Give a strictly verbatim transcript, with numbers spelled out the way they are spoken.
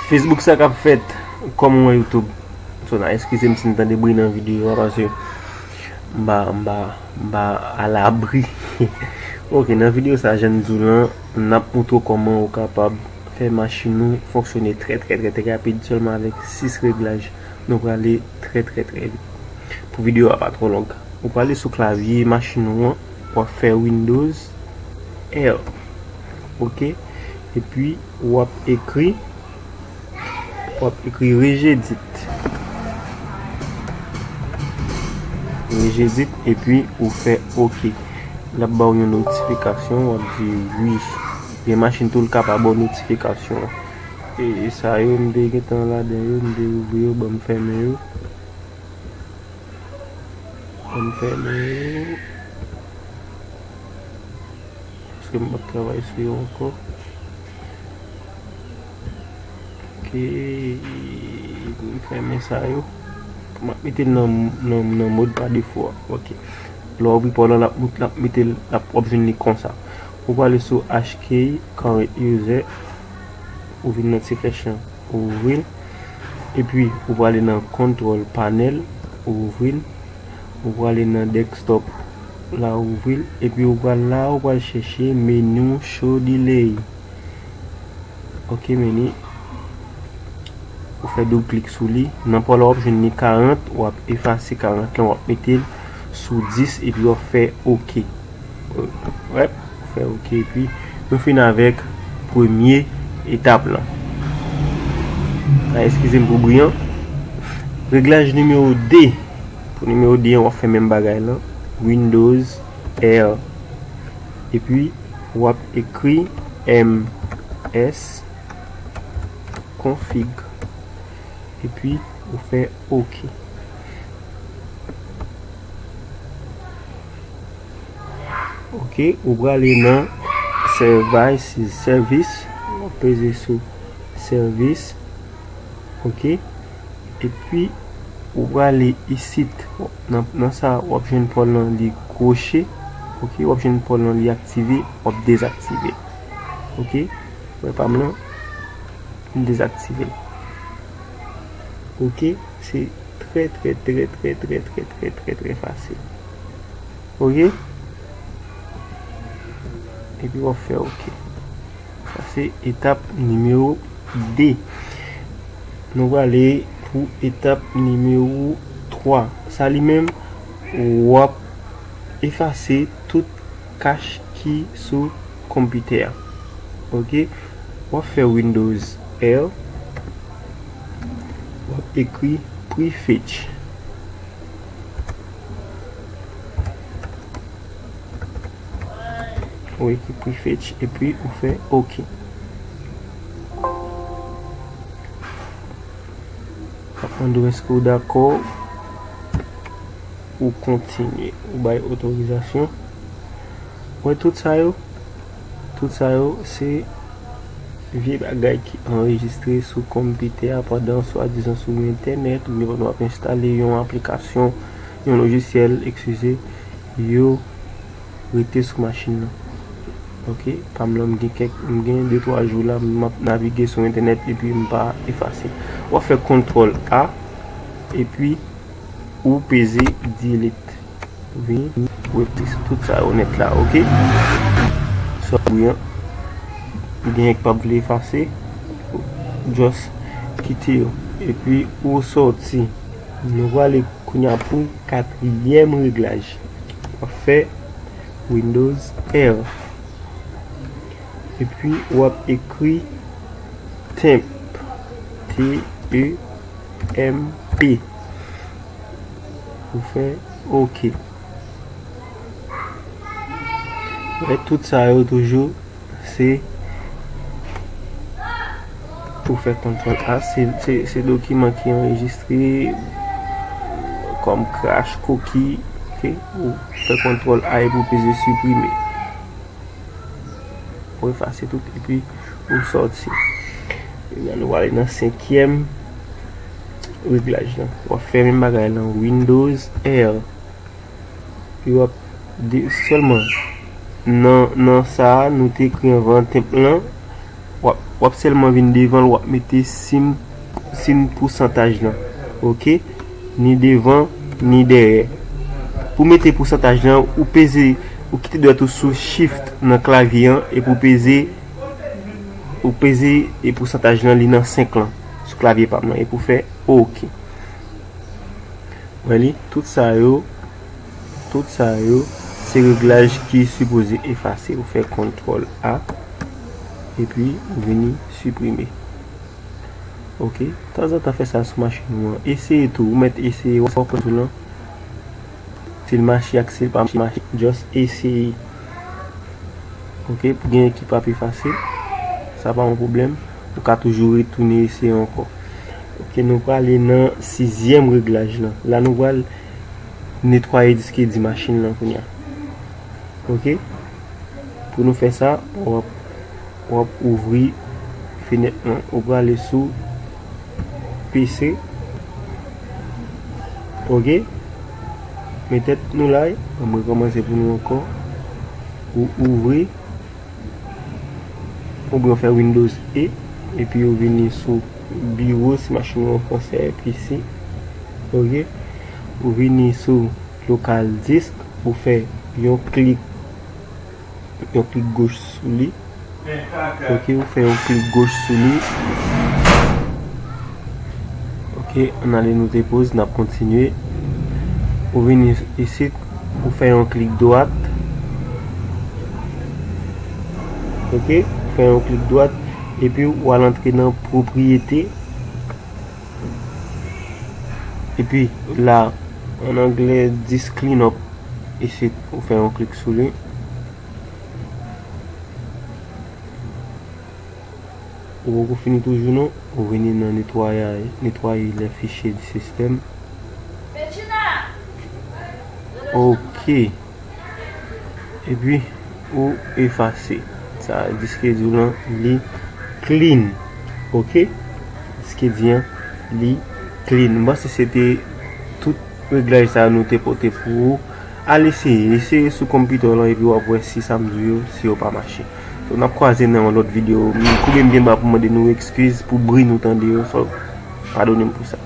Facebook, sa k ap fèt? Kòman w wè YouTube? So, n a eskize m si n tande bri nan videyo a, paske m pa, m pa, m pa alabri. Ok, nan videyo sa, jan m di w lan, n ap montre w kòman ou kapab fè machin ou fonksyone trè, trè, trè, trè rapid, sèlman avèk sis reglaj. Nou prale trè, trè, trè vit. Pou videyo a pa twò long. Ou prale sou klavye machin ou an, w ap fè Windows R. Ok? Epi, w ap ekri, w ap ekri Regedit. Regedit, epi ou fè ok. L ap ba w yon notifikasyon, w ap di wi. Gen machin tou l ka pa ba w notifikasyon. E sa yo, m te gentan ladan yo, m te ouvri yo, ban m fèmen yo. Ban m fèmen yo. Paske m p ap travay sou yo ankò. Ok, m fèmen sa yo. M ap mete l nan, nan, nan mòd pa defo a. Ok. Lè w ouvri pa w lan, l ap, l ap mete l, l ap, w ap jwenn li konsa. Ou prale sou H K current user, ou vin nan ti flèch lan, ou ouvri l. Epi, ou prale nan control panel, ou ouvri l. Ou prale nan desktop la, ou ouvri l. Epi, ou pral la, ou pral chèche menu show delay. Ok, meni. Ou fè doub klik sou li. Nan pa w la, w ap jwenn li karant, w ap efase karant lan, w ap mete l sou dis, epi w ap fè ok. Wè, ou fè ok, epi nou fin avèk premye etap lan. A, eskize m pou bri an. Reglaj nimewo de. Pou nimewo de an, w ap fè menm bagay lan. Windows R. Epi, w ap ekri M S config. Epi, ou fè ok. Ok, ou prale nan services, service, w ap peze sou service. Ok, epi ou prale isit, nan, nan sa w ap jwenn pa w lan li kwoche. Ok, w ap jwenn pa w lan li aktive, w ap dezaktive. Ok, wè pa m lan, m dezaktive l. Ok, se trè, trè, trè fasil. Ok? Epi w ap fè ok. Sa se etap nimewo de. Nou prale pou etap nimewo twa. Sa li menm, w ap efase tout kach ki sou konpitè a. Ok? W ap fè Windows R. W ap ekri prefetch. Ou ekri prefetch epi ou fè ok. L ap mande w èske w dakò. Ou kontinye, ou bay otorizasyon. Wè tout sa yo, tout sa yo se vye bagay ki anrejistre sou konpitè a pandan swadizan sou entènèt, oubyen pandan w ap enstale yon aplikasyon, yon lojisyèl, eskize, yo rete sou machin nan. Ok, pa m lan, m gen kèk, m gen de twa jou la, m ap navige sou entènèt epi m pa efase. W ap fè kontwòl A, epi ou peze delete. Vini, ou efase tout sa yo nèt la, ok? Sa bri an, ou genyen k p ap vle efase, just kite yo. Epi ou sòti. Nou prale kounye a pou katriyèm reglaj. W ap fè Windows R. Epi w ap ekri temp, T E M P. Ou fè ok. Wè, tout sa yo toujou se pou fè kontwòl A. Se, se, se dokiman ki anrejistre kòm crash cookie. Ok? Ou fè kontwòl A epi ou peze siprime. Ou efase tout epi ou sòti. Kounye a nou prale nan senkyèm reglaj lan. W ap fè menm bagay lan, Windows R. Epi w ap de, sèlman nan, nan sa a nou te ekri anvan temp lan, w ap W ap sèlman vin devan l, w ap mete sim, sim pousantaj lan. Oke? Ni devan, ni dèyè. Pou mete pousantaj lan, ou peze, ou kite dwèt ou sou Shift nan klavye an, epi ou peze, ou peze e pousantaj lan, li nan senk lan, sou klavye pa m lan, epi ou fè oke. Wè li, tout sa yo, tout sa yo, se reglaj ki sipoze efase. Ou fè kontwòl A, epi ou vini siprime. Oke, tanzantan fè sa sou machin ou an. Eseye tou, ou mèt eseye, w ap wè sou lan. Si l mache ak si l pa mache, just eseye. Oke, pou gen ki pa pi fasil, sa pa yon pwoblèm. Ou ka toujou retounen eseye ankò. Oke, nou prale nan sizyèm reglaj lan. La nou pral netwaye diske di machin lan kounye a. Oke? Pou nou fè sa, w ap, w ap ouvri fenèt lan. Ou prale sou P C. Oke? Men tèt nou la, ann rekòmanse pou nou ankò. Ou ouvri, oubyen w fè Windows E, epi ou vini sou biwo, si machin ou an fransè, P C. Oke? Ou vini sou lokal disk, ou fè yon klik, yon klik goch sou li. Oke, ou fè yon klik goch sou li. Oke, ann ale nou te poz, n ap kontinye. Ou vini isit, ou fè yon klik dwat. Oke, ou fè yon klik dwat, epi w al antre nan pwopriyete. Epi la, an anglè, disk cleanup. Isit, ou fè yon klik sou li. Ou poko fini toujou non. Ou vini nan netwayaj, netwaye les fichiers du système. Oke. Epi, ou efase. Sa, diske di w lan, li clean. Oke? Diske di an, li clean. M panse se te tout reglaj sa nou te pote pou ou. Al eseye, eseye sou konpitè w lan epi w ap wè si sa m di w yo, si yo pa mache. So, n ap kwaze nan yon lòt videyo. Koube m byen ba pou mande nou ekskiz pou bri nou tande yo. So, padone m pou sa.